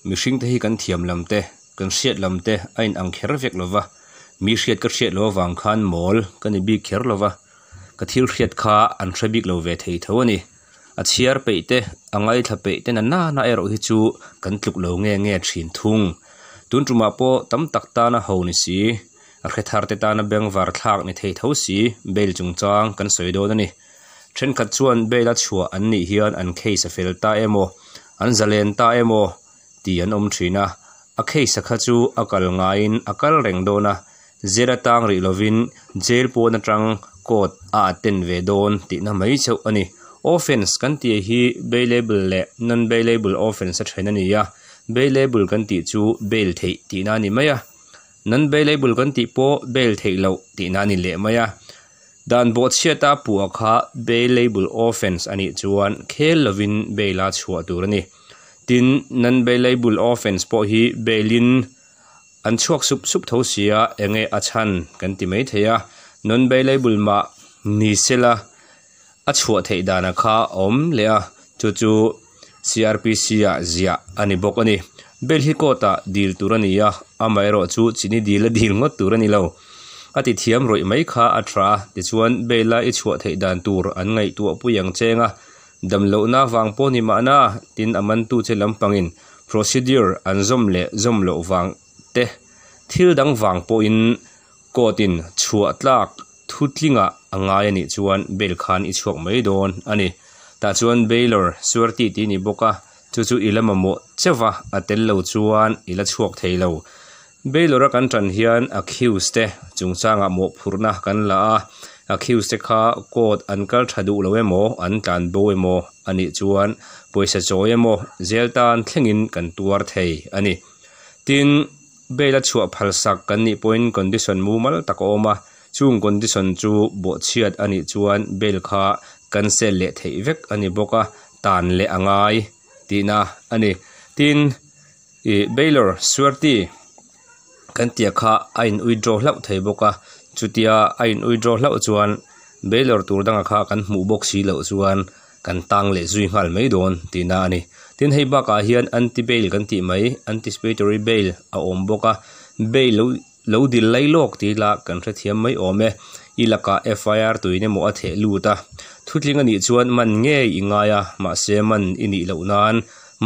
Mihringte hi kan thiam lam te, kan hriat lam te a inang kher vek lo va, mi hriat ka hriat loh avang khan mawl ka ni bik kher lo va, ka thil hriat kha an hre bik lo ve thei tho a ni. A chhiar peih te, a ngaithla peih te na nana erawh hi chu kan tluk lo nge nge thin thung. Tun tumah pawh tam tak tana ho ni si, a hre thar te tana bengvar thlak ni thei tho si bail chungchang kan sawi dawn a ni. Thenkhat chuan bail a chhuah an nih hian an case a fel ta emaw, an zalen ta emaw ti an awm thin a, a case a kha chu a kal ngaiin a kal reng dawn a, jail atang rih lovin jail pawn atang court a attend ve dawn tihna mai chauh a ni. Offence kan tih hi bailable leh non-bailable offence a then a ni a, bailable kan tih chu bail theih tihna a ni mai a, non-bailable kan tih pawh bail theih loh tihna a ni leh mai a. Dan bawhchhiata puah kha bailable offence a nih chuan khel lovin bail a chhuah tur a ni. Tin, non-bailable offence pawh hi bail-in an chhuak sup sup tho sia enge a chhan kan ti mai thei a. Non-bailable mah ni sela a chhuah theih dana kha a awm leh a, chu chu CRPC ah ziah a ni bawk a ni. Bail hi court ah dil tur a ni a, amaherawhchu chini dil a dil ngawt tur a ni lo. A ti thiam rawih mai kha a tha a, tichuan bail a i chhuah theih dan tur an ngaihtuah pui ang cheng a, damlohna vang pawh ni mahna tin a mantu che lampangin procedure an zawm leh zawm loh vang te thil dang vang pawhin court in chhuah tlak thutlingah a ngai a nih chuan bail khan i chhuak mai dawn a ni. Tah chuan bailor surety tih a ni bawk a, chu chu i la mamawh cheuh a, a tel lo chuan i la chhuak thei lo. Bailor a kan tan hian accused te chungchangah mawhphurhna kan la a, accused te kha court an kal tha duh lo emaw, an tlan bo emaw a nih chuan pawisa chawi emaw jail tan thlengin kan tuar thei a ni. Tin, bail a chhuah phalsak kan nih pawhin condition mumal tak a awm a, chung condition chu bawhchhiat a nih chuan bail kha cancel leh theih vek a ni bawk a, tan leh a ngai tihna a ni. Tin, Ih Baylor Suarty kan tih kha a in withdraw hlauh thei bawk a, chutia a in withdraw hlauh chuan Baylor tur danga kha kan hmuh bawk si loh chuan kan tang leh zui nghal mai dawn tihna a ni. Tin hei bakah hian anti bail kan tih mai anticipatory bail a awm bawk a, bail lo lo dil lai lawk tih ila kan hrethiam mai awm e. I lakah FIR tuin emaw a theh lut a, thutling a nih chuan man ngei i ngai a, mahse man i nih loh nan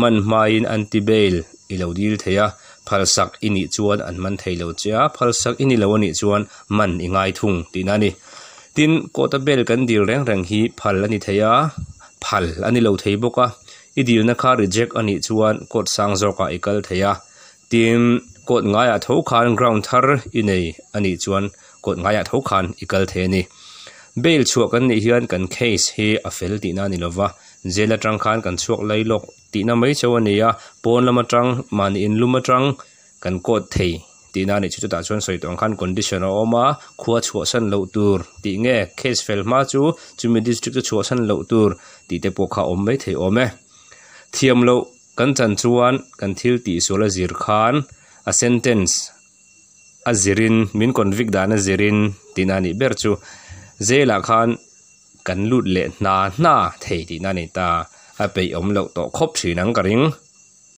Man hmain anti bail i lo dil thei a, phalsak i nih chuan an man thei lo che a, phalsak i ni lo a nih chuan man i ngai thung tihna a ni. Tin, court-a bail kan dil reng reng hi phal a ni thei a, phal a ni lo thei bawk a, i dilna kha reject a nih chuan court sang zawkah i kal thei a, tin, court ngaiah tho khan ground thar i nei a nih chuan court ngaiah tho khan i kal thei a ni. Bail chhuah kan nih hian kan case hi a fel tihna a ni lo va, Jail atang khan kan chhuak lai lawk tihna mai chauh a ni a, pawn lam atang mahni in lum atang kan coat thei tihna a nih chu chutah chuan sawi tawh ang khan condition a awm a, khua chhuahsan loh tur tih nge case fel hma chu chumi district chu chhuahsan loh tur tih te pawh kha a awm mai thei awm e. Thiam loh kan chan chuan kan thil tihsual a zir khan a sentence a zirin min convict dan a zirin tihna a nih ber chu jail ah khan Kan lut leh hna hna thei tihna a ni ta, a peih awm loh tawh khawp thin ang ka ring.